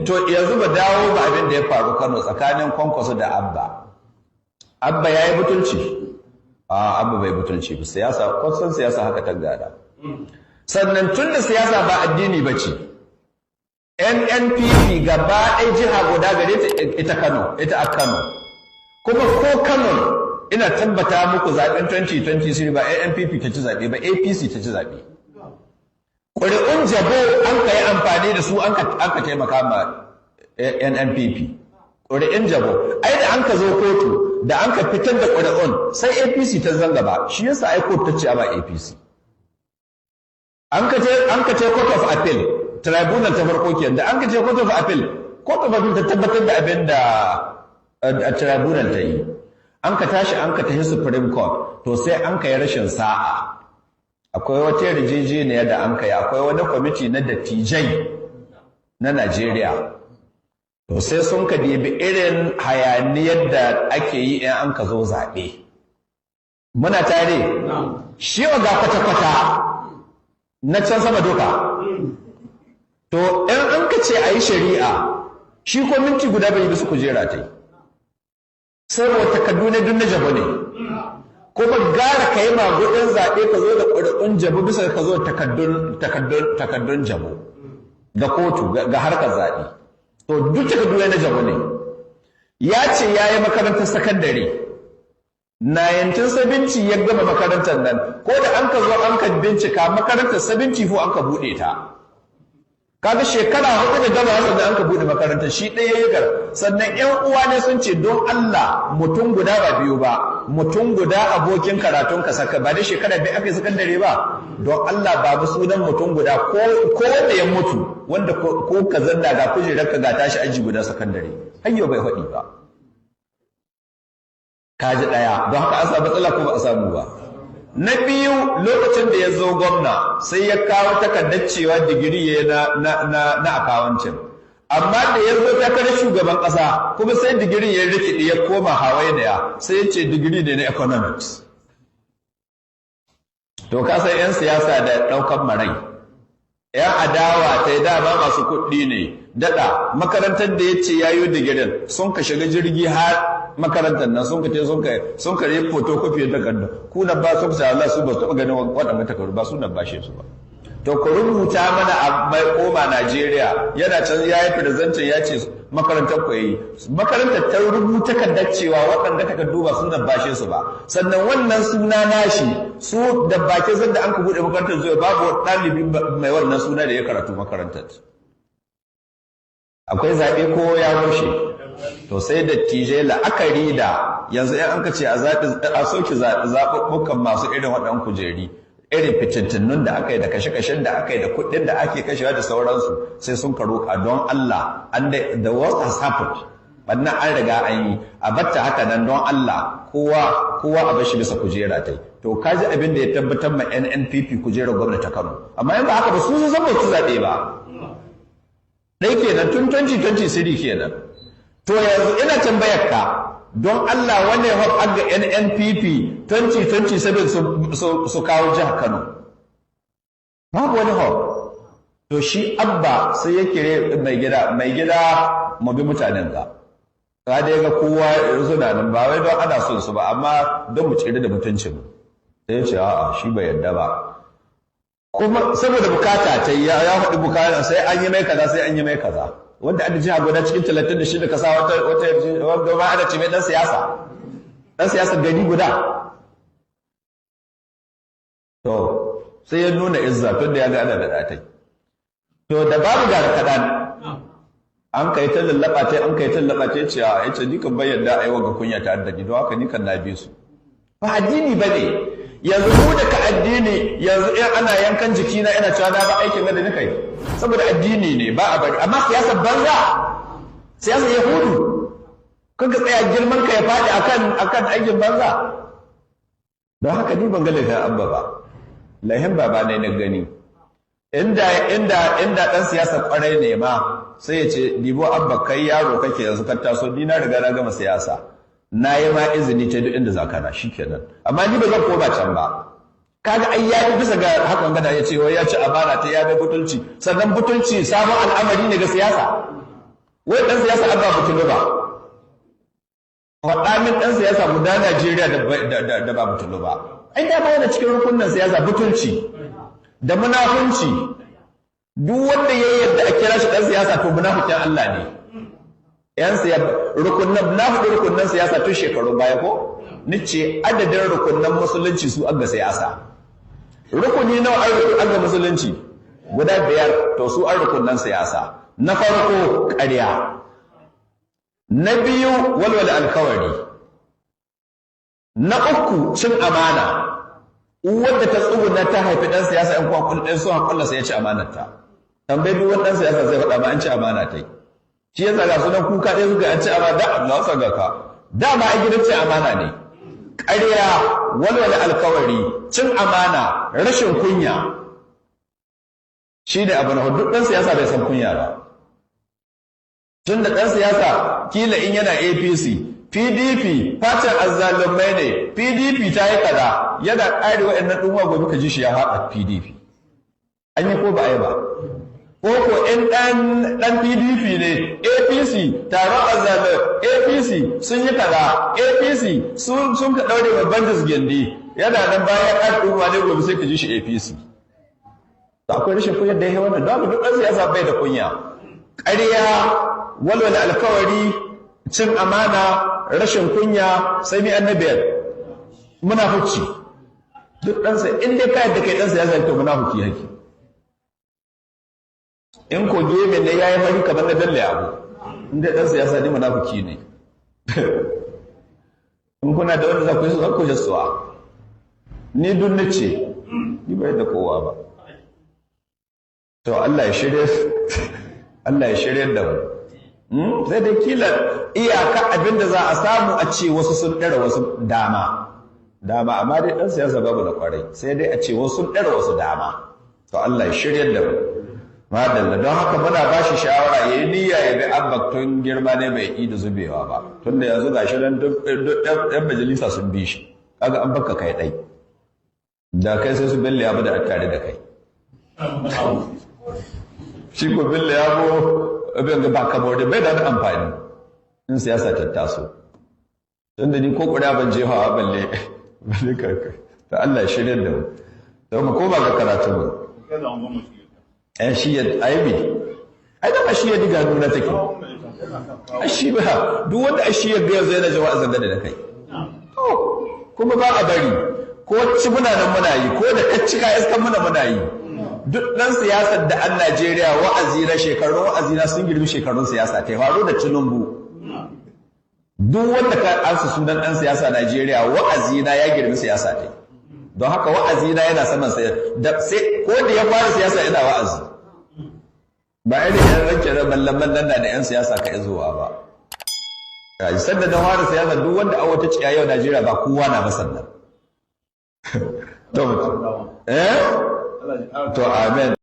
To yanzu ba dawo ba, abin da ya faru Kano tsakanin Kwankwaso da Abba. Abba ya yi butulci? A Abba bai butulci ba. Siyasa, kwasan siyasa haka ta gada. Sannan tun da siyasa ba addini ba ce, NNPP gaba ɗaya jiha guda gare ta, ita Kano, ita a Kano. Kuma ko Kano, ina tabbata muku zaɓen 2023 ba NNPP ta ci zaɓe ba, APC ta ci zaɓe. Ƙuri'un jabo an ka yi amfani da su an ka taimaka ma NNPP. Ƙuri'un jabo ai da an ka zo kotu, da an ka fitar da ƙuri'un, sai APC ta zanga ba. Shi yasa ai kotu ta ce ba APC. An ka ce Court of Appeal, tribunal ta farko kenan, da an ka ce Court of Appeal, Court of Appeal ta tabbatar da abin da a tribunal ta yi. An ka tashi an ka tafi Supreme Court. To sai an ka yi rashin sa'a, akwai wata yarjejeniya da an kai, akwai wani kwamiti na dattijai na Najeriya. To sai sun ka dibi irin hayaniyar da ake yi in an ka zo zaɓe. Muna tare? Shi ga kwata-kwata na can sama doka. To in an ka ce a yi shari'a, shi ko minti guda bai yi bisa kujera ta yi, saboda takardu ne duk na jabo ne. Kuma gara ka yi magudin zaɓe ka zo da ƙuri'un jabu bisa ka zo takardun jabu ga kotu, ga harkar zaɓe. To duk takardu na jabu ne. Ya ce ya yi makarantar sakandare 1970, ya gama makarantar nan. Ko da an ka zo an ka bincika, makarantar 74 an ka buɗe ta. Kaga shekara 4 da gama sannan an ka buɗe makarantar. Shi ɗaya ya gar. Sannan ƴan uwa ne sun ce, don Allah, mutum guda, ba biyu ba, mutum guda, abokin karatun ka saka ba da shekara 5 aka yi sakandare ba, don Allah babu sunan mutum guda ko wanda ya mutu, wanda ko ka zanna ga kujerarka ga tashi aji guda sakandare. Har yau bai faɗi ba. Kaji ɗaya. Don haka an samu matsala ko ba a samu ba? Na biyu, lokacin da ya zo gwamna, sai ya kawo takardar cewa digiri ya na accounting. Amma da ya zo takarar shugaban ƙasa kuma, sai digiri ya rikide ya koma hawainiya, sai ya ce digiri ne na economics. To ka san 'yan siyasa da ɗaukan marai. 'Yan adawa ta yi dama masu kuɗi ne. Daɗa makarantar da ya ce ya yi digirin, sun ka shiga jirgi har makarantar nan, sun ka ce sun ka yi photocopy takardu. Ku na ba sun ka Allah, su ba su taɓa ganin waɗannan takardu ba, su nan bashe su ba. To ku rubuta mana a mai koma Najeriya, yana can ya yi presenting, ya ce makarantar ku yi makarantar ta rubuta takardar cewa waɗanda takardu ba su nan bashe su ba. Sannan wannan suna nashi, su da bakin zan da an ka buɗe makarantar zuwa, babu ɗalibi mai wannan suna da ya karatu makarantar. Akwai zaɓe ko ya rushe? To sai da tijai la'akari da yanzu in an ka ce a soke zaɓuɓɓukan masu irin waɗannan kujeri, irin fitintunnun da aka yi da kashe-kashen da aka yi da kuɗin da ake kashewa da sauransu, sai sun ka roƙa, don Allah, and the worst has happened, bannan an riga an yi, a batta haka nan, don Allah, kowa kowa a bashi bisa kujera tai. To kaji abin da ya tabbatar ma NNPP kujerar gwamnati ta Kano. Amma in ba haka ba, su sun san ba su zaɓe ba. Ɗai kenan, tun 2023 kenan. To yanzu ina tambayar ka, don Allah, wanne hope aga NNPP 2027 su kawo jihar Kano? Babu wani hope. To shi Abba sai ya kire mai gida, "Mai gida, mu bi mutanen ga ka dai ga kowa suna nan, ba wai don ana son su ba, amma don mu tsere da mutuncin mu." Sai ya ce a'a, shi bai yarda ba. Kuma saboda bukata ta ya faɗi bukata, sai an yi mai kaza, sai an yi mai kaza. Wanda an jiha guda cikin 36 ka sa wata wanda ma ana ce mai dan siyasa, dan siyasa gari guda. To sai ya nuna izza tun da ya ga ana da datai. To da babu ga kaɗan an kai ta lallaba ta, an kai ta lallaba ta, ce a yace ni kan bayyana ai wanga kunya ta addini, don haka ni kan na bi su. Ba addini bane. Yanzu mu da ka addini, yanzu in ana yankan jikina ina cewa na ba aikin da nika yi, saboda addini ne, ba a bari. Amma siyasar banza, siyasar Yahudu, kan ka tsaya girman ka ya faɗi akan aikin banza. Don haka ni ban ga laifin Abba ba, laifin baba ne na gani. Inda dan siyasa kwarai ne ma, sai ya ce, "Dibo Abba, kai yaro kake yanzu ka taso, ni na riga na gama siyasa, na yi ma izini ta duk inda zaka na, shikenan, amma ni ba zan koma can ba." Kaga ai ya bisa ga hakan gada ya ce wai ya ci amana ta, ya bai butulci. Sannan butulci sabon al'amari ne ga siyasa. Wai ɗan siyasa an ba butulu ba? Faɗa min ɗan siyasa guda Najeriya da ba butulu ba. Ai dama yana cikin rukunin siyasa, butulci da munafunci. Duk wanda ya yarda a kira shi ɗan siyasa, to munafikin Allah ne. Yan siyasa, rukunan na hudu, rukunan siyasa tun shekaru baya ko nice adadin rukunan musulunci su aga siyasa. Rukuni nawa an rukun aga musulunci? Guda biyar. To su an rukunan siyasa. Na farko ƙarya, na biyu walwala alkawari, na uku cin amana. Wadda ta tsuguna ta haifi ɗan siyasa, in kuwa ɗin sun haƙulla sai ya ci amanarta. Tambayi duk wani ɗan siyasa, zai faɗa ba an ci amana ta yi. Shi yasa ga sunan kuka ɗaya suka an ci amana da Allah sa ga ka dama a gidan cin amana ne. Ƙarya, walwala alkawari, cin amana, rashin kunya. Shi ne abu na hudu. Ɗan siyasa bai san kunya ba. Tun da ɗan siyasa kila in yana APC, PDP fatin azzalumai ne, PDP ta yi kaza, yana ƙare waɗannan ɗin, gobe ka ji shi ya faɗa PDP. An yi ko ba a yi ba? Ko ko in ɗan PDP ne, APC taron azzalumai, APC sun yi kaza, APC sun ka ɗaure babban gindi, yana nan bayan ɗan ɗin ne, gobe sai ka ji shi APC. To akwai rashin kunyar da ya yi wannan? Don duk ɗan siyasa bai da kunya. Ƙarya, walwala alkawari, cin amana, rashin kunya, sai mi annabiyar munafuci. Duk ɗansa, in dai ka yadda kai ɗan siyasa, to munafuki yake. In ko geme ne yayi fari kamar na Bello Yabo, in dai ɗan siyasa ne, munafuki ne. In kuna da wanda za ku yi su, ku suwa. Ni duk nace ni bai da kowa ba. To Allah ya shirye, Allah ya shirye da mu. Sai dai kila iyaka abinda za a samu a ce wasu sun ɗara wasu dama dama, amma dai ɗan siyasa babu da kwarai, sai dai a ce wasu sun ɗara wasu dama. To Allah ya shirye da mu. Madalla. Don haka muna ba shi shawara ya yi niyya ya bi Abba tun girma ne bai yi da zubewa ba, tun da yanzu gashi nan duk ɗan majalisa sun bi shi. Kaga an baka kai ɗai da kai, sai su Bello Yabo da tare da kai. Shi ko Bello Yabo abin ga ba kamar da bai da amfani in siyasa ta taso, tun da ni ko ƙuri'a ban jefawa, balle karkai. To Allah ya shirya da mu. To mu koma ga karatu mu. Eh, shi ya aibi, ai da shi ya diga nuna take ai shi ba duk wanda ai shi ya ga yanzu yana jama'a zanga da kai. To kuma ba a bari ko ci, muna nan muna yi, ko da kaccika iskan muna muna yi. Duk ɗan siyasar da an Najeriya, wa'azi na, shekarun wa'azi na sun girmi shekarun siyasa ta faru da Tinubu. Duk wanda ka ansa sunan ɗan siyasa Najeriya, wa'azi na ya girmi siyasa ta. Don haka wa'azi na yana saman sai da sai ko da ya fara siyasa ina wa'azi. Ba irin yan ranke da mallaman nan da yan siyasa ka izuwa ba. Kaji sanda na fara siyasa, duk wanda a wata ciya yau Najeriya ba kowa na ba sannan. To eh, to amen.